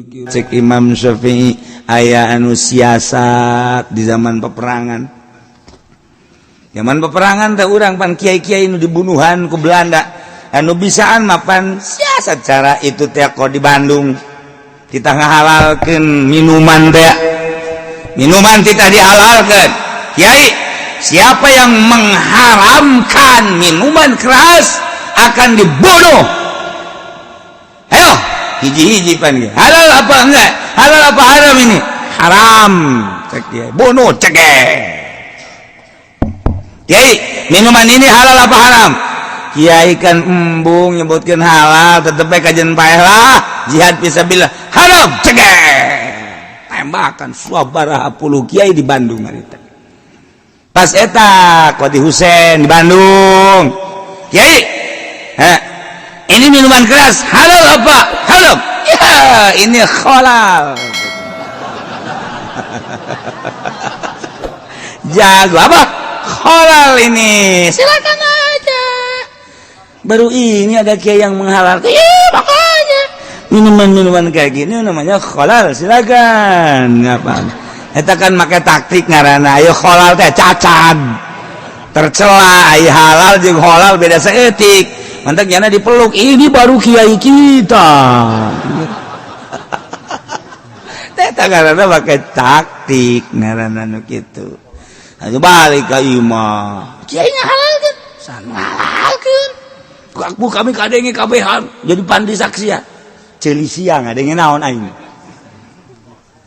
Cek Imam Syafi'i, aya anu siasat di zaman peperangan. Zaman peperangan teh urang pan kiai-kiai nu dibunuhan ku Belanda, anu bisaan mapan siasat cara itu teh. Kok di Bandung kita ngahalalkeun minuman teh, minuman kita dihalalkan. Kiai, siapa yang mengharamkan minuman keras akan dibunuh. Ayo hiji-hiji pan, halal apa enggak? Halal apa haram ini? Haram, cek kiai. Bunuh, cek kiai. Minuman ini halal apa haram? Kiai kan embung nyebutkan halal, tetep kajen paeh lah, jihad fisabilillah. Haram, cek. Tembakan sabaraha puluh kiai di Bandung harita. Pas eta Qadi Husen di Bandung, kiai, ha, ini minuman keras halal apa haram? Ya, ini halal. Jago apa halal ini, silakan aja. Baru ini ada kiai yang menghalalkan ya, makanya minuman-minuman kayak gini namanya halal, silakan. Apa eta kan make taktik ngaranna. Ayo, halal teh cacat tercela, ayo halal jeung halal beda saeutik, mantak nyana dipeluk, ini baru kiai kita. Eta ngaranna make taktik ngaranna nu kitu. Ayo balik ka imah, kiai ngahalalkeun, san ngahalalkeun ku kami kadenge kabehan jadi pandi saksian. Ceuli sia ngadenge naon aing?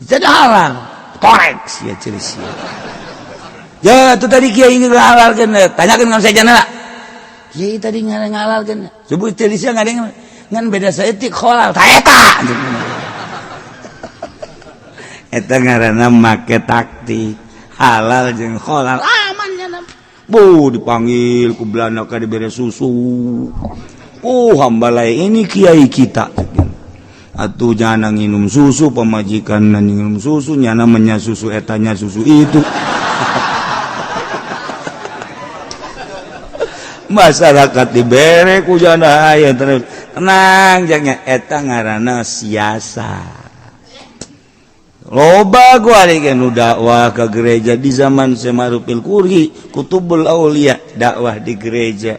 Jadi halal korek sia, ceuli sia. Ya, itu tadi kiai ngahalalkeun, tanyakeun ka sejenna. Kiai tadi ngahalalkeun sebut, ceuli sia ngadenge ngan beda saeutik, halal ta eta. Eta ngaranna make taktik, halal jeung halal aman nya. Bu dipanggil ku Belanda ka dibere susu. Oh, hamba lain, ini kiai kita. Atuh nyana nginum susu, pamajikan nginum susu, nyana menya susu, etanya susu itu. Masyarakat dibere ku jana aya terus tenang jangnya. Eta ngaranna siasat. Loba gua nu dakwah ke gereja di zaman Semarupil Kurhi Kutubul Aulia, dakwah di gereja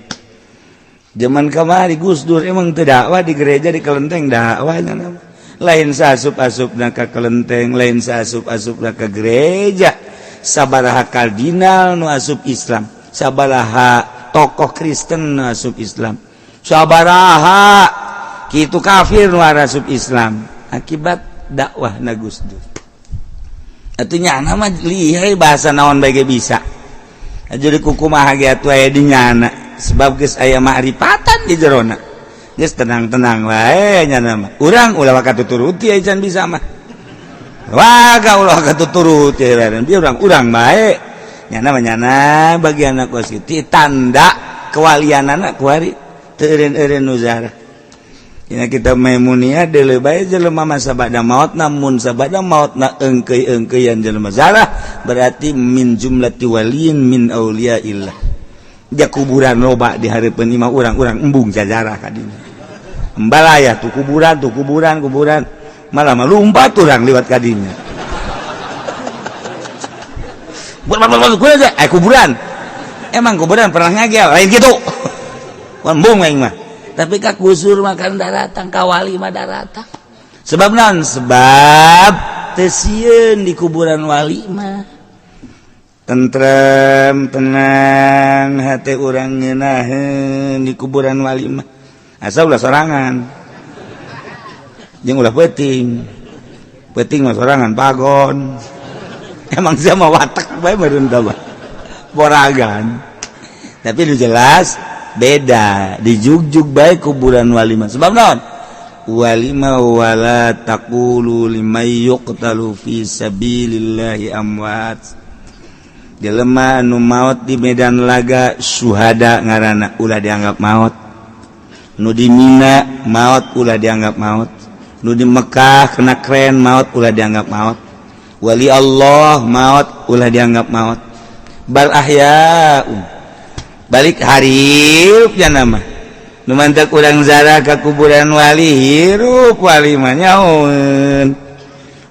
zaman kamari. Gus Dur emang teu dakwah di gereja, di kelenteng dakwahnya? Lain saasup-asupna ka kelenteng, lain saasup-asupna ka gereja. Sabaraha kardinal nu asup Islam, sabaraha tokoh Kristen nu asup Islam, sabaraha kitu kafir nu asup Islam akibat dakwah na Gus Dur. Atuh nyana mah lihai, bahasa naon bae bisa. Jadi kukumaha ge atuh aya di nyana, sebab geus aya ma'rifatan di jerona, geus tenang-tenang wae nyana mah. Urang ulah waka tuturuti, aya can bisa mah waga ulah waka tuturuti biar urang urang bae. Nyana mah nyana bagian kos kitu tanda kewalianana kuari teu eureun-eureun nu zarah. Dina kitab Maimuniyah deuleu bae jelema mah sabada maot, namun sabada maotna eungkeuy-eungkeuyan jelema zarah, berarti min jumlati waliyin min auliyaillah. Dia kuburan loba di hareupeun imah urang-urang, embung jajarah ka dinya. Embalaya tuh kuburan, tuh kuburan, kuburan, malah mah lumpat urang liwat ka dinya. Eh, kuburan, emang kuburan pernah ngagel lain gitu, embung aing mah. Tapi ka kusur makan daratang, ka wali mah daratang. Sebab naon? Sebab teu sieun di kuburan wali mah, tentrem, tenang hati urang, ngeunaheun di kuburan wali mah, asal ulah sorangan jeung ulah peuting. Peuting mah sorangan pagon. Emang sia mah watak bae meureun tah boragan. Tapi nu jelas beda dijugjug bae kuburan wali mah. Sebab naon? Wali mah wala taqulu liman yuqtalu fi sabilillahi amwat. Jelema nu maot di medan laga syuhada ngaranna, ulah dianggap maot. Nu di Mina maot, ulah dianggap maot. Nu di Mekah kena kren maot, ulah dianggap maot. Wali Allah maot, ulah dianggap maot, bal ahyaun, balik haripnya nama. Nu mantak urang zarah ka kuburan wali hirup wali mah nyahoeun.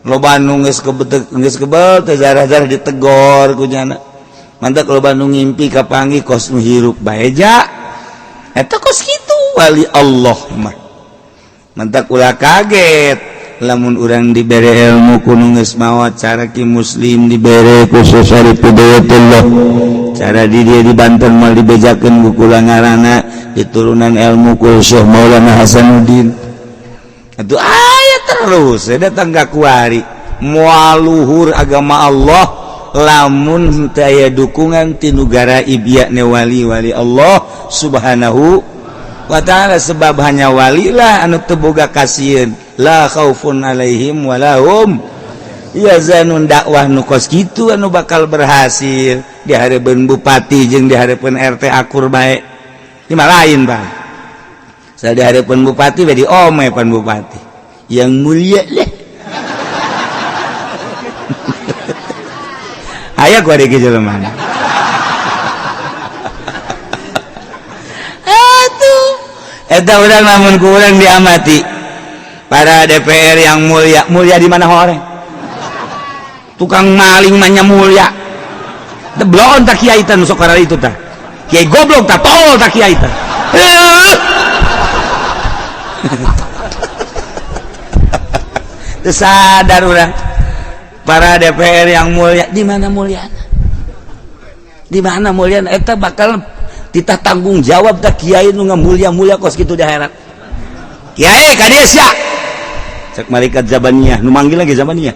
Loba nu geus kebetek geus kebel teh zarah-zarah ditegor ku nyana. Mantak loba nu ngimpi kapanggih kos nu hirup bae ja. Eta kos kitu wali Allah mah. Mantak ulah kaget lamun urang dibere ilmu ku nu geus maot cara ki muslim dibere ku Syarif Hidayatullah. Cara di dia di Banten mal dibejakeun ku kula ngaranna diturunan ilmu ku Syekh Maulana Hasanuddin. Atuh aya terus datang ka kuari moal luhur agama Allah lamun teu aya dukungan ti nugara ibiakne wali-wali Allah Subhanahu wa ta'ala, sebab hanya walilah anu teu boga kasieun, la khaufun alaihim walahum yahzanun. Dakwah nu kos kitu anu bakal berhasil di hareupeun bupati jeung di hareupeun RT akur bae. Ini mah lain Pak. Saya di hareupeun bupati bae diome pan bupati. Yang mulia leh. Aya ku ari jelema. Atuh eta urang lamun ku urang diamati. Para DPR yang mulia, mulia di mana horeng? Tukang maling mah nya mulia. Deblon tak kiai teh nu sok itu tah. Kiai goblok tah, tolol tah kiai tah. Teu sadar urang. Para DPR yang mulia, di mana mulyana? Di mana mulyana? Eta bakal titah tanggung jawab tah kiai nu ngamulia-mulia kos kitu di akhirat. Kiai ka dieu sia. Cek malaikat Zabaniyah, nu manggil lagi Zabaniyah.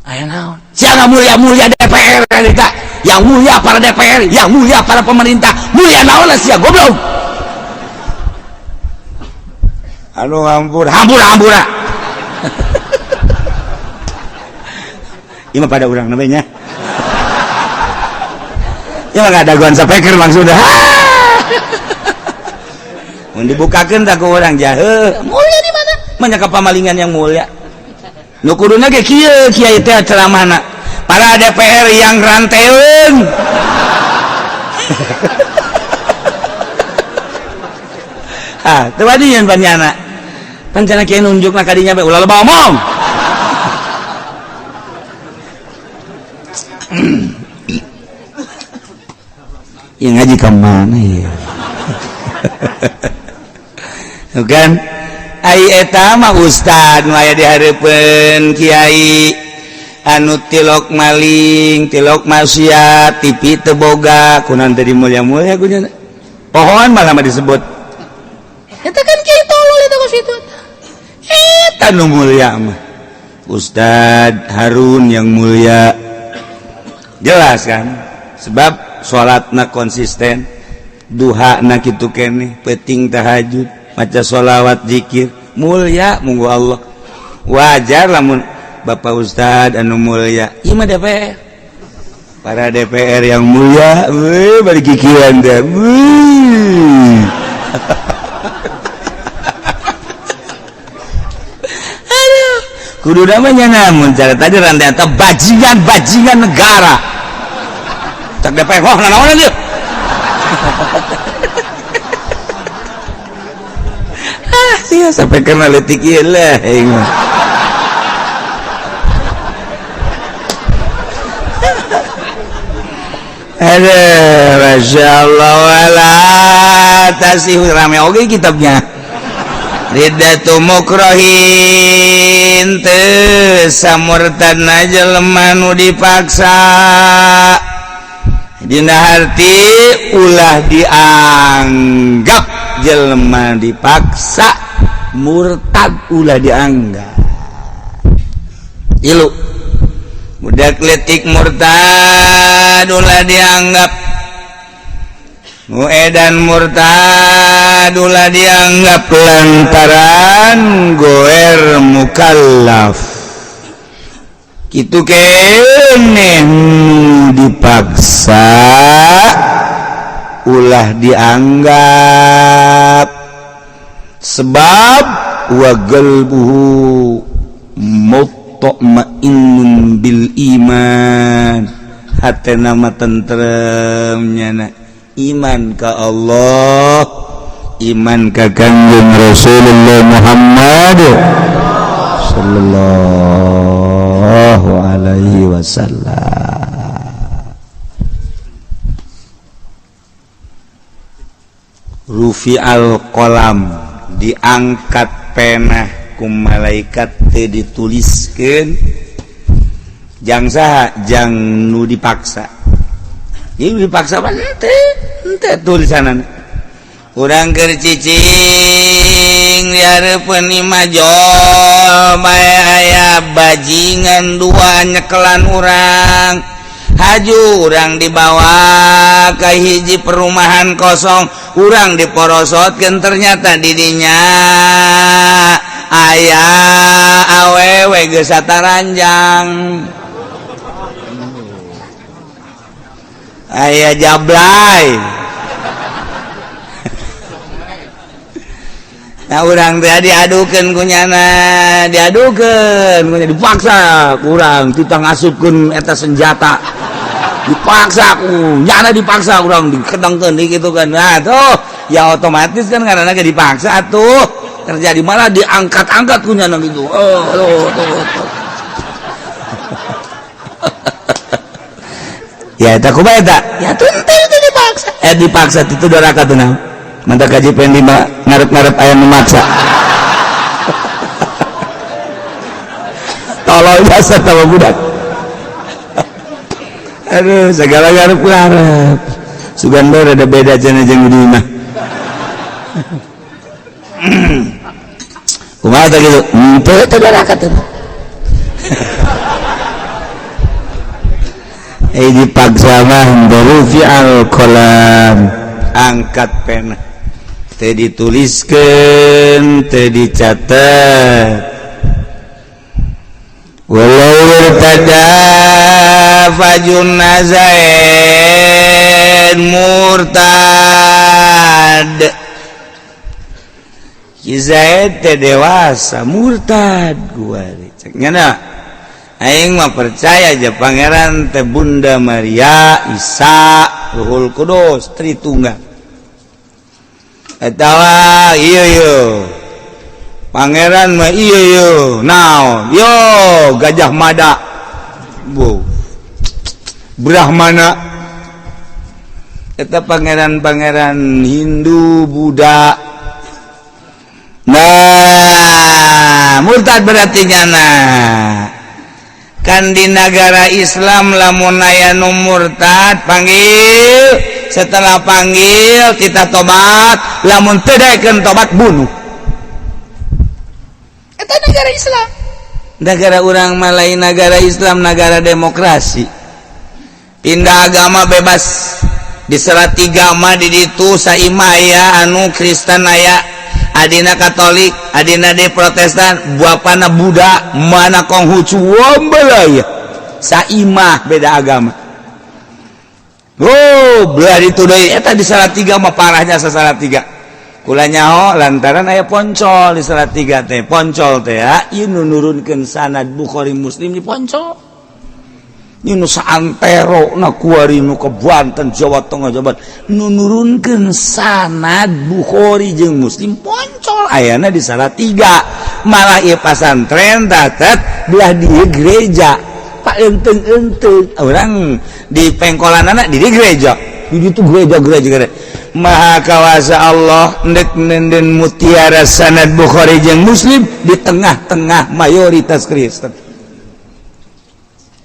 Aya naon? Sia mulia-mulia DPR eta, yang mulia para DPR, yang mulia para pemerintah, mulia naon sia goblok. Anu hampur, hampur hampura. Ieu mah pada urang namanya. Ieu mah ngadaguan sapeker langsung dah. Mun dibukakeun tah ku urang jahe, mulia di mana? Manya ka pamalingan yang mulia. Nu kuduna ge kieu kiai teh ceramahna. Para DPR yang ranteun. Ah, teu wadian panjana. Pancana kiai nunjukna ka dinya bae ulah loba omong. Ya ngaji ka mana ya? Bukan? Ai eta mah ustad nu aya di hareupeun kiai anu tilok maling, tilok maksiat, TV teu boga, kunaon teh dimulia-mulia kunyana. Pohoan malah mah disebut. Eta kan kiai tolol eta kos kitu. Eta nu mulia mah. Ustad Harun yang mulia. Jelas kan? Sebab salatna konsisten, duhana kitu keneh, peuting tahajud, maca sholawat zikir, mulia munggu Allah. Wajar lamun Bapak Ustad anu mulia, ieu mah DPR. Para DPR yang mulia, weuh bari kikieuan teh. Weuh. Aduh, kudu namanya namun cara tadi rantai atau bajingan-bajingan negara. Cak DPR, wah nanaonan ieu. Ah, iya sampai kena leutik ieu lah aing mah. Aduh, Masya Allah, wala tasih rame oge kitabnya. Riddatu mukrohin teu samurtadna jelema nu dipaksa. Dina harti ulah dianggap jelema dipaksa murtad, ulah dianggap. Ilu budak letik murtad ulah dianggap, nu edan murtad ulah dianggap lantaran goer mukallaf. Kitu keneh dipaksa ulah dianggap, sebab wa qalbuhu mutmainnun bil iman, hatena mah tentrem nyana iman ka Allah, Iman ka Kangjeng Rasulullah Muhammad sallallahu alaihi wasallam. Rufi al-qalam, diangkat pena ku malaikat teu dituliskeun jang saha, jang nu dipaksa. Ieu dipaksa mah teu tulisanana. Urang keur cicing di hareupeun imah jol bae aya bajingan dua nyekelan urang. Haju urang dibawa ke hiji perumahan kosong, urang diporosotkeun, ternyata didinya aya awewe geus sataranjang, aya jablay. Nah urang teh diadukeun ku nyana, diadukeun ku nyana, dipaksa kurang titah ngasupkeun eta senjata, dipaksa ku nyana, dipaksa urang dikedengkeun gitu kan. Nah tuh ya otomatis kan karena dipaksa atuh terjadi, malah diangkat-angkat ku nyana gitu. Oh tuh tuh, tuh. Ya eta kumaha eta? Ya tuh itu dipaksa. Dipaksa itu doraka tuh nah. Mantap kaji pendi ngarep-ngarep ayam memaksa. Tolol jasa sama budak. Aduh, segala ngarep-ngarep. Sugan bae rada beda cenah jeung di imah. Kumaha teh kitu? Henteu teh doraka teh. Dipaksa mah rufi al-qalam, angkat pena teh dituliskeun, teh dicatat. Walau irtada fajun nazain murtad. Ki Zaid teh dewasa murtad gua cek nyana. Aing mah percaya aja pangeran teh Bunda Maria, Isa, Ruhul Kudus, Tritunggal. Etawa iya yo. Pangeran mah iya yo. Naon? Yo Gajah Mada. Bu. Brahmana. Eta pangeran-pangeran Hindu, Buddha. Nah, murtad berarti nyana. Kan di negara Islam lamun aya nu murtad panggil, setelah panggil kita tobat, lamun teu daekeun tobat bunuh. Eta negara Islam. Negara urang mah lain negara Islam, negara demokrasi. Pindah agama bebas. Di Salatiga mah di ditu saimah aya anu Kristen aya, adina Katolik, adina de Protestan, bapana Buddha, mana Konghucu, wambelaya. Saimah beda agama. Oh, belah itu deui eta di Salatiga mah parahnya Salatiga. Kula nyaho lantaran aya poncol di Salatiga teh, poncol teh ya, ieu nu nurunkeun sanad Bukhari Muslim di poncol. Ieu nu saantero na kuari nu ke Banten, Jawa Tengah, Jawa Barat, nu nurunkeun sanad Bukhari jeung Muslim poncol ayana di Salatiga. Malah ieu pasantren tatet belah di gereja. Pak enteng-enteng orang di pengkolanana di gereja. Di ditu gereja-gereja. Maha kawasa Allah ndek nenden mutiara sanad Bukhari jeung Muslim di tengah-tengah mayoritas Kristen.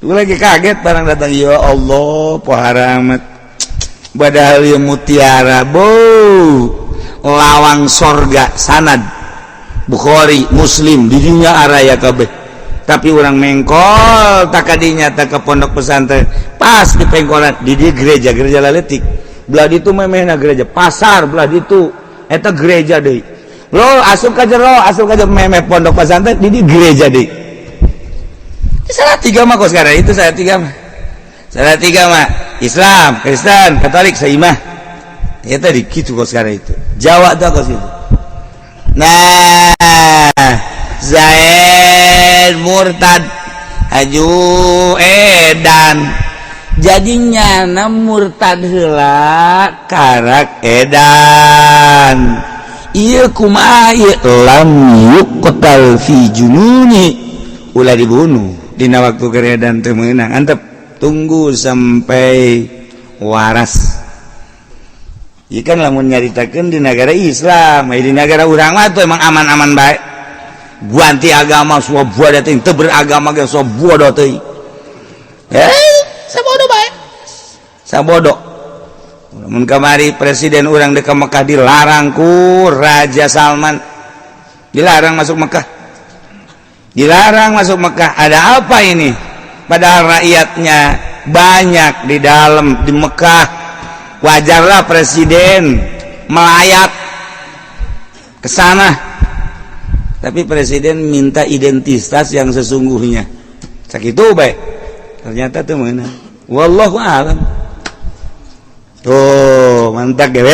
Gue lagi kaget barang datang, ya Allah pohara amat. Padahal ya mutiara bu lawang sorga sanad Bukhari Muslim di dinya araya kabeh. Tapi orang mengkol tak kadinya tak ke pondok pesantren pas di pengkolan di gereja gereja laletik belah ditu memehna gereja pasar belah ditu eta gereja deui lo asup ka jero asup ka jero memeh pondok pesantren di gereja deui. Salatiga mah kok sekarang itu Salatiga mah. Salatiga mah Islam, Kristen, Katolik, saimah. Ya tadi gitu kok sekarang itu. Jawa tuh kok situ. Nah, Zaid murtad haju edan. Jadinya na murtad heula karak edan. Ieu kumaha ieu lam yuqtal fi jununi, ulah dibunuh dina waktu keredan teu meunang, antep tunggu sampai waras. Ieu kan lamun nyaritakeun di negara Islam, di negara urang mah tuh emang aman-aman bae. Ganti agama bodoh teuing, teu beragama ge bodoh teuing. Sabodo bae. Sabodo. Mun kamari presiden urang dek ka Mekah dilarang ku Raja Salman. Dilarang masuk Mekah. Dilarang masuk Mekah. Ada apa ini? Padahal rakyatnya banyak di dalam di Mekah. Wajarlah presiden melayat ke sana. Tapi presiden minta identitas yang sesungguhnya. Sakitu bae. Ternyata tuh mana? Wallahu a'lam. Tuh, mantap ge.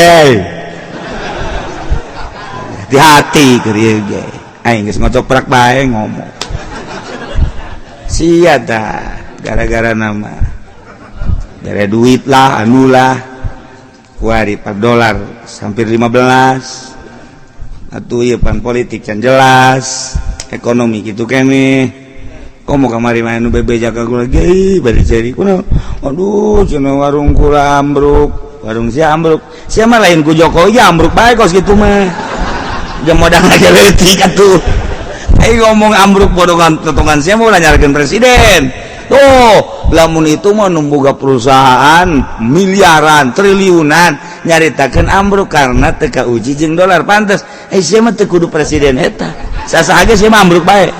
Hati-hati keur ieu ge. Aing geus ngocoprak bae ngomong. Sia tah gara-gara nama. Gara duit lah, anu lah. Kuari per dolar hampir 15. Atuh ieu pan politik can jelas, ekonomi gitu kene. Komo kamari mah anu bebeja ka kula ge bari ceri kunaon. Aduh, cenah warung kula ambruk, warung sia ambruk. Sia mah lain ku Jokowi ambruk bae kos kitu mah. Jeung modal aja leutik atuh. Aing ngomong ambruk bodogan totongan sia mah ulah nyalahkeun presiden. Tuh, lamun itu mah numbuga perusahaan miliaran, triliunan nyaritakeun ambruk karena teu kauji jeung dolar pantes. Eh sia mah teu kudu presiden eta. Sasaha ge sia mah ambruk bae.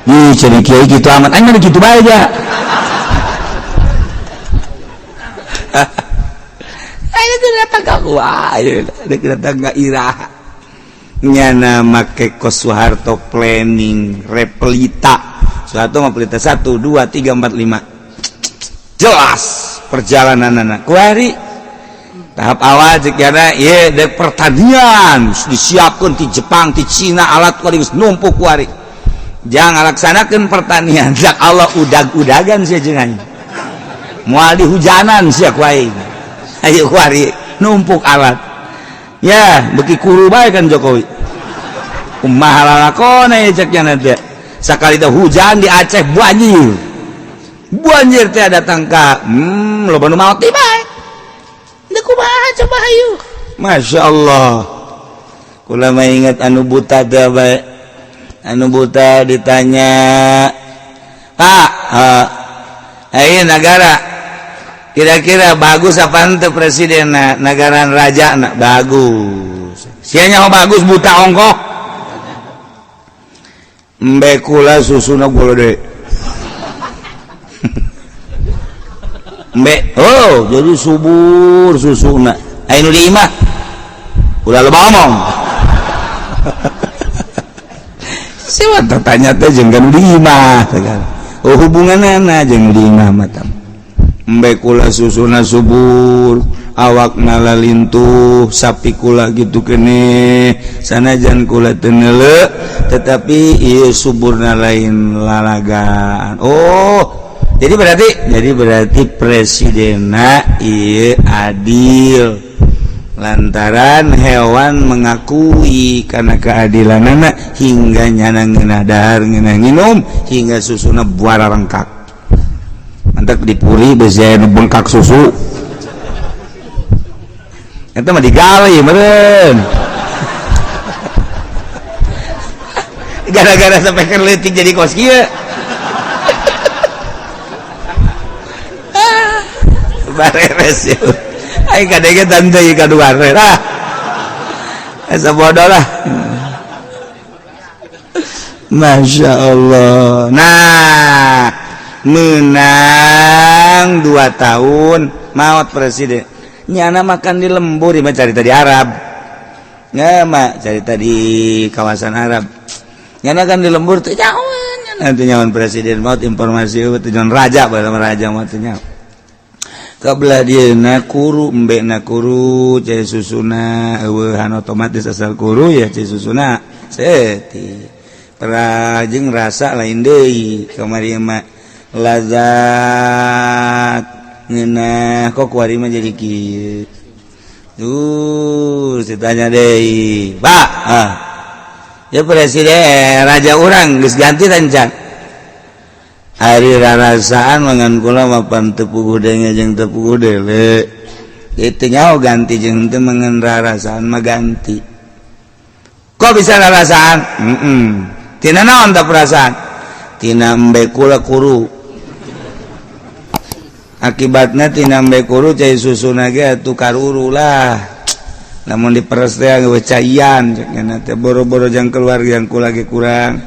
Ih, cenah kiai kitu amat, aing mah kitu bae ja. Aing teh datang ka gua, dek datang ka iraha. Nyana make kos Soeharto planning repelita. Soeharto mah pelita 1 2 3 4 5. Jelas perjalanan anak. Kuari tahap awal cek nyana ieu dek pertanian disiapkeun ti Jepang, ti Cina alat kuari geus numpuk kuari. Jangan laksanakeun pertanian, dak Allah udag-udagan sia jeung aing. Moal dihujanan sia ku aing. Ayo kuari numpuk alat. Ya, beki kuru bae kan Jokowi. Kumaha lalakona ye cek nyana teh. Sakali teh hujan di Aceh banjir. Banjir teh datang ka loba nu maot bae. Deuk kumaha coba hayu. Masya Allah. Kula mah ingat anu buta teh bae. Anu buta ditanya, "Pak, ayo negara kira-kira bagus apa ente presiden negara raja na? Bagus." Sia nyaho bagus buta ongkoh. Embe kula susuna gede. Embe, oh jadi subur susuna. Ayo nu di imah. Ulah loba omong. Siapa tanya teh jeung nu di imah segala. Oh hubunganana jeung nu di imah mah tah. Embe kula susuna subur, awak nalalintuh, sapi kula gitu kene, sanajan kula teu neuleu, tetapi ieu suburna lain lalagaan. Oh, jadi berarti presidenna ieu adil. Lantaran hewan mengakui karena keadilanana hingga nyana ngeunah dahar ngeunah nginum hingga susuna buara rengkak. Mantak dipuri besi anu bengkak susu. Eta mah digali meureun. Gara-gara sampai keur leutik jadi kos kieu. Bareres yeuh. Aing kadege tante ieu kaduar ah. Asa bodoh lah. Masya Allah. Nah, menang 2 tahun maut presiden. Nyana makan di lembur, mah cari tadi Arab. Ya mak cari tadi kawasan Arab. Nyana kan di lembur teh nyawan. Nanti nyawan presiden maut informasi teh nyawan raja bae raja maut teh nyawan. Kabelah dia nakuru embe nakuru cai susuna eueuhan otomatis asal kuru ya cai susuna seti perajeng rasa lain deui kamari mah lazat ngeunah kok kuari mah jadi kieu. Tuh, ditanya deui, Pak, ah. Ya presiden raja urang geus ganti tancan. Ari rarasaan mangan kula mapan teu puguh denge jeung teu puguh dele. Itu nyaho ganti jeung teu mangan rarasaan mah ganti. Kok bisa rarasaan? Tina naon tah perasaan? Tina embe kula kuru. Akibatna tina embe kuru cai susuna ge atuh karuru lah. Lamun diperes teh geus caian cek teh boro-boro jang keluar yang kula ge kurang.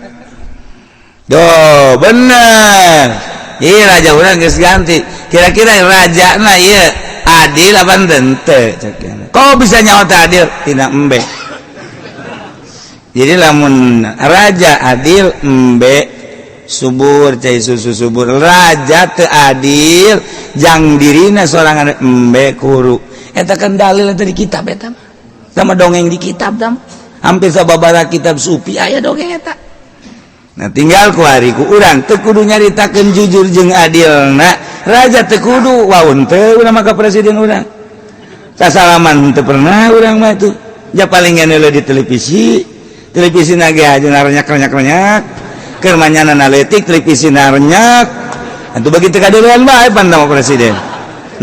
Doh, bener. Ieu raja urang geus ganti. Kira-kira rajana ieu adil apa henteu cek. Kok bisa nyawa teh adil? Tina embe. Jadi lamun raja adil embe subur cai susu subur, raja teu adil jang dirina sorangan embe kuru. Eta kan dalil eta di kitab eta mah. Sama dongeng di kitab tam. Hampir sababaraha kitab sufi aya dongeng eta. Nah tinggal ku hari ku urang teu kudu nyaritakeun jujur jeung adilna. Raja teu kudu waun teu urang mah ka presiden urang. Sasalaman teu pernah urang mah tuh. Ja paling ngeuneuh di televisi. Televisi na ge aja narenyak-renyak-renyak. Keur manyana leutik televisi narenyak. Atuh begitu kadeuleuan bae pan sama presiden.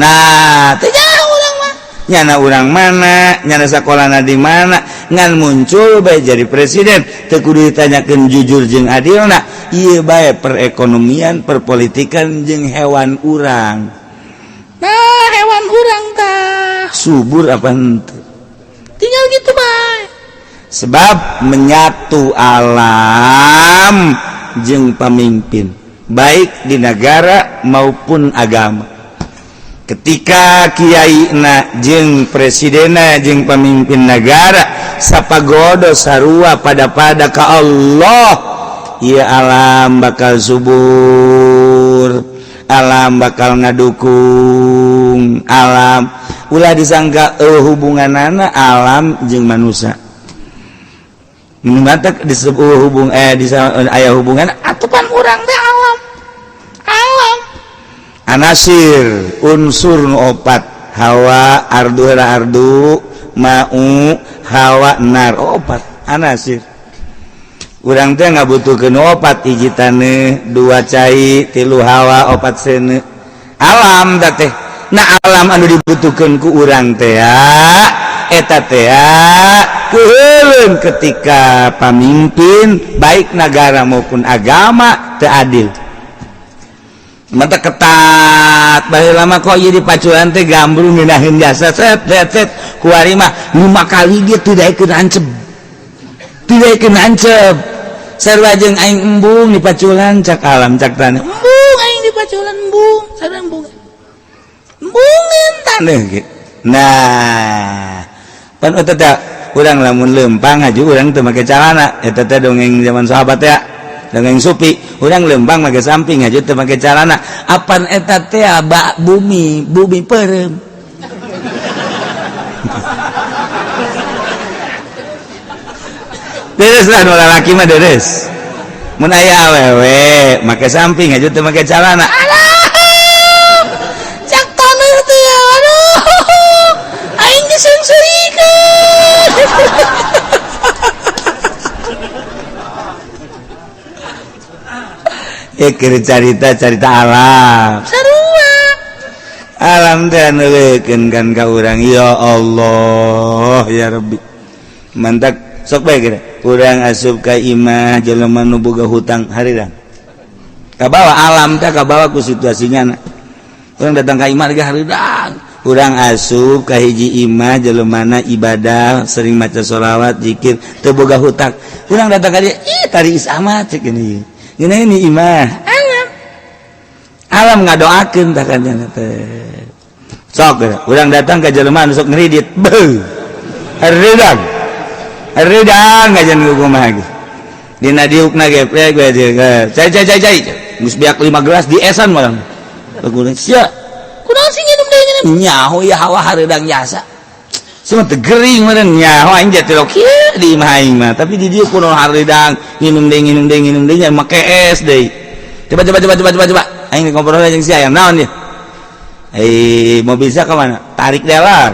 Nah, teu jauh urang mah. Nyana urang mana, nyana sakolana di mana, ngan muncul bae jadi presiden. Teu kudu ditanyakeun jujur jeung adilna. Ieu bae perekonomian, perpolitikan jeung hewan urang. Nah, hewan urang tah subur apa henteu? Tinggal gitu bae. Sebab menyatu alam jeung pamimpin baik di negara maupun agama. Ketika kiai na jeung presidena jeung pemimpin negara sapagodo sarua pada-pada ka Allah, ieu alam bakal subur, alam bakal ngadukung alam. Ulah disangka hubunganana alam jeung manusia. Mantap disebut hubung aya hubungan atupan urang teh alam. Alam anasir unsur nu opat, hawa ardu ardu mau hawa nar opat anasir. Urang teh ngabutuhkeun opat, hiji taneuh, dua cai, tilu hawa, opat seuneu. Alam teh. Nah alam anu dibutuhkeun ku urang teh eta teh keuheuleun ketika pamimpin baik negara maupun agama teu adil. Mata ketat baheula mah kok ieu dipaculan teh gambrung ngeunaheun jasa set set set kuari mah 5 kali dia teu daekeun anceb. Teu daekeun anceb. Sarua jeung aing embung dipaculan cak alam cak taneuh. Embung aing dipaculan embung, sarua embung. Embungeun taneuh ge. Nah, pan eta teh urang lamun lempang haju urang teu make calana, eta teh dongeng zaman sahabat ya. Dongeng sufi, urang lempang make samping haju teu make calana. Apan eta teh bak bumi, bumi peureum. Deres lah nu lalaki mah deres. Mun aya awewe make samping haju teu make calana. Alah! Cak taneuh teh aduh. Aing geus seungseurikeun. Keur carita-carita alam. Sarua. Alam teh neukeun kan ka urang ya Allah ya Rabbi. Mantak sok bae geura. Urang asup ka imah jelema nu boga hutang harirang. Kabawa alam teh kabawa ku situasinya. Urang datang ka imah ge harirang. Urang asup ka hiji imah jelemana ibadah sering maca sholawat zikir teu boga hutang. Urang datang ka dieu ih tari is amat cek ini. Ini ini imah alam. Alam ngadoakeun tah kan teh. Sok urang datang ka jelema anu sok ngridit. Beuh. Harirang. Harirang ngajan kumaha ge. Dina diukna ge prek we cai cai cai cai. Geus beak 5 gelas di esan malah. Kunaon sia? Kunaon sih nginum deui nginum? Nyaho ya hawa hareudang jasa. Semua teu gering meureun nyaho aing jatuh kieu di imah aing mah, tapi di dieu kunaon hareudang nginum deui nginum deui nginum deui nya make es deui. Coba coba coba coba coba coba. Aing ngobrol jeung sia yang naon ieu? Eh, mau bisa ka mana? Tarik delar.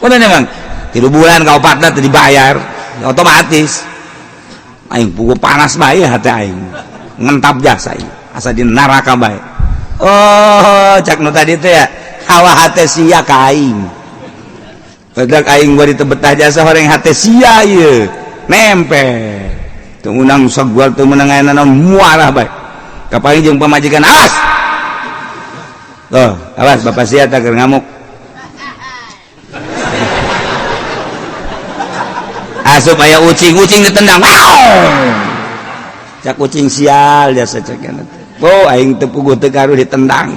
Udah emang 3 bulan kau opatna teu dibayar otomatis aing pugu panas bae hati aing ngentap jasa ieu asa di neraka bae. Oh, cak nu tadi teh ya, hawa hate sia ka aing. Badak aing gua ditebetah jasa horeng hate sia ieu nempel teu meunang sagual, teu meunang aya naon, muarah bae. Kapanggih jeung pamajikan, awas. Oh, awas bapak sia tah keur ngamuk. Asup aya ucing, ucing ditendang. Wow! Cak ucing sial jasa cek. Oh, aing teu puguh teu karuh ditendang.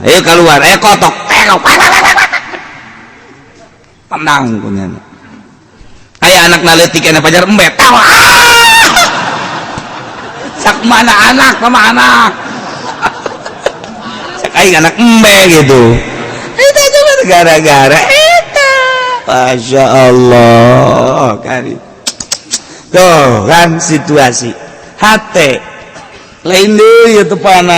Ayo keluar, ayo kotok. Tendang punya. Aya anak naleutik kana pajar embe. Cak mana anak sama anak. Cak aing anak embe gitu. Itu cuma gara-gara eta. Masya Allah kali. Tuh kan situasi hate lain deui itu panas.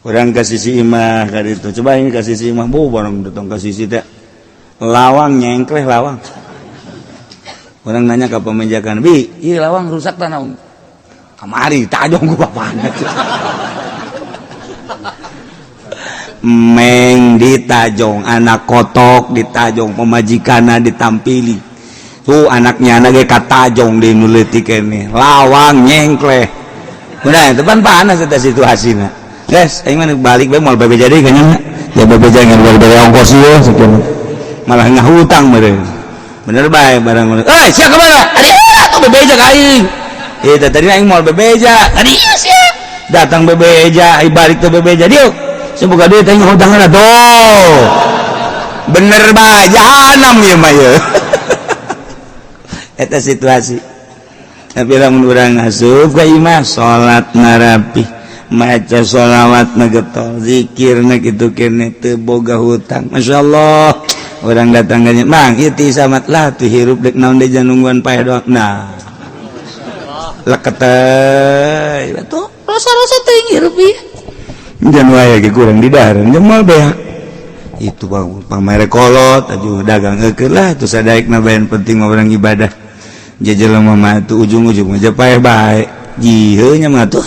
Urang ka sisi imah ka ditu. Coba ini ka sisi imah, bu barang datang ka sisi teh. Lawang nyengkleh lawang. Urang nanya ka pemajikan, "Bi, ieu lawang rusak tah naon?" Kamari tajong ku bapana. Meng ditajong, anak kotok ditajong, pemajikanna ditampili. Tuh anaknya anak ge katajong di nu leutik keneh. Lawang nyengkleh. Udah, itu kan panas eta situasina. Guys, aing mah balik bae moal bebeja deui kayaknya. Ya bebeja ngan bere ongkos ieu sakieu. Malah ngahutang meureun. Bener bae barang. Eh, sia ka mana? Tadi atuh bebeja ka aing. Eta tadi aing moal bebeja. Tadi sia. Datang bebeja, ai balik teh bebeja diuk. Semoga duit aing hutangan tuh. Bener bae jahanam ieu mah ieu. Eta situasi. Tapi lamun urang asup ka imah salat narapih, maca sholawat na getol, zikir na kitu keneh teu boga hutang. Masyaallah. Urang datang ka nya, "Mang, ieu ti samat lah tuh hirup dek naon deui jangan nungguan paeh doang." Nah. Leket teh. Tuh rasa-rasa teuing hirup ieu. Jangan wae ge kurang di dahareun jeung moal beak. Itu bang pamere kolot aju dagang eukeun lah tuh sadaekna bae penting mah urang ibadah. Jelema mah tuh ujung-ujung aja paeh bae. Jiheu nya mah tuh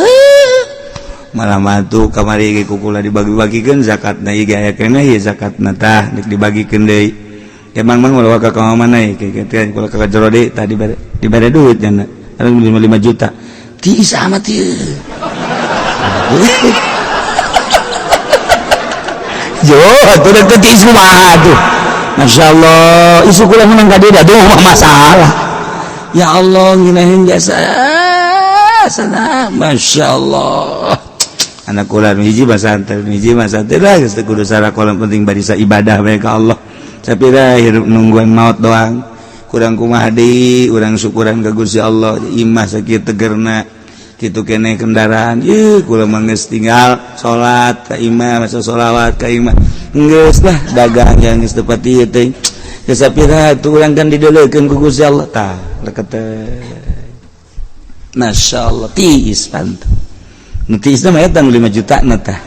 malah mah tuh kamari ge kukula dibagi-bagikeun zakatna ieu ge aya keneh ieu zakatna tah dek dibagikeun deui. Emang mah ulah ka mana ieu kieu kula ka jero deui tah dibere duit nya 5 juta. Tiis amat ieu. Jo, atuh dek teh tiis kumaha atuh. Masya Allah, isu kula menang ka dieu aduh mah masalah. Ya Allah, nginahin jasa sana. Masya Allah. Anak kula nu hiji masantren, hiji masantren lah geus teu kudu sarakola penting barisa ibadah bae ka Allah. Sapira hirup nungguan maut doang. Kurang kumaha deui, urang syukuran ka Gusti Allah, imah sakieu tegerna. Kitu keneh kendaraan, ieu kula mah geus tinggal salat ka imah, maca sholawat ka imah. Geus lah dagang yang geus teu pati ieu teh. Geus sapira atuh urang kan dideulekeun ku Gusti Allah tah leket teh. Masya Allah tiis pantu. Nu tiis mah eta nu 5 juta na tah.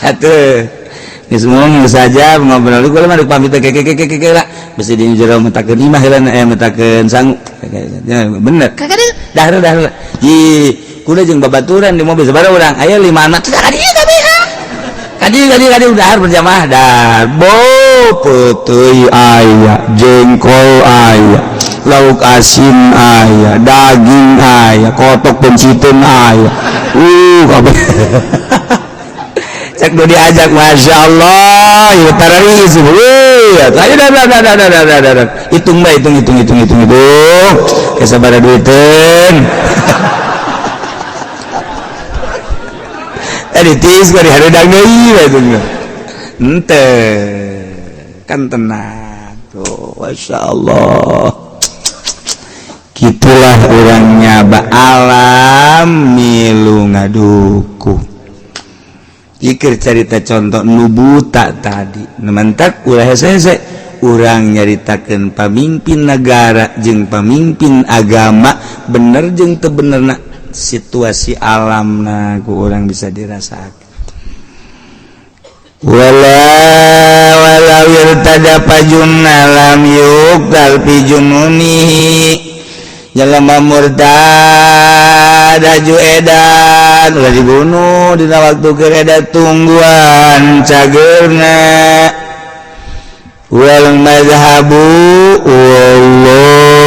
Atuh geus ngomong saja ngobrol kula mah pamit teh keke lah. Besi di jero metakeun imah heula metakeun sangu. Bener. Dahar dahar. Ji kula jeung babaturan di mobil sabaraha urang? Aya 5 anak. Ka dieu kabeh. Ka dieu ka dieu ka dieu dahar berjamaah dahar. Bo peuteuy aya, jengkol aya, lauk asin aya, daging aya, kotok penciteun aya. Kabeh. Cek do diajak Masya Allah ya tararis ayo dah dah dah dah dah dah dah hitung bae hitung hitung hitung hitung hitung kesabara duiteun tadi tis gua dihareudang deui bae itu ente kan tenang tuh Masya Allah gitulah orangnya ba alam milu ngaduku. Ikir carita contoh nu buta tadi mentak ulah hese urang nyaritakeun pamimpin negara jeung pamimpin agama bener jeung teu benerna Situasi alam na ku urang bisa dirasakan. Wala walau irtadda fajunna lam yuqtal fi jununihi. Jelema murtad aju edan ulah dibunuh dina waktu keur edan, tungguan cagerna. Wal madhabu wallahu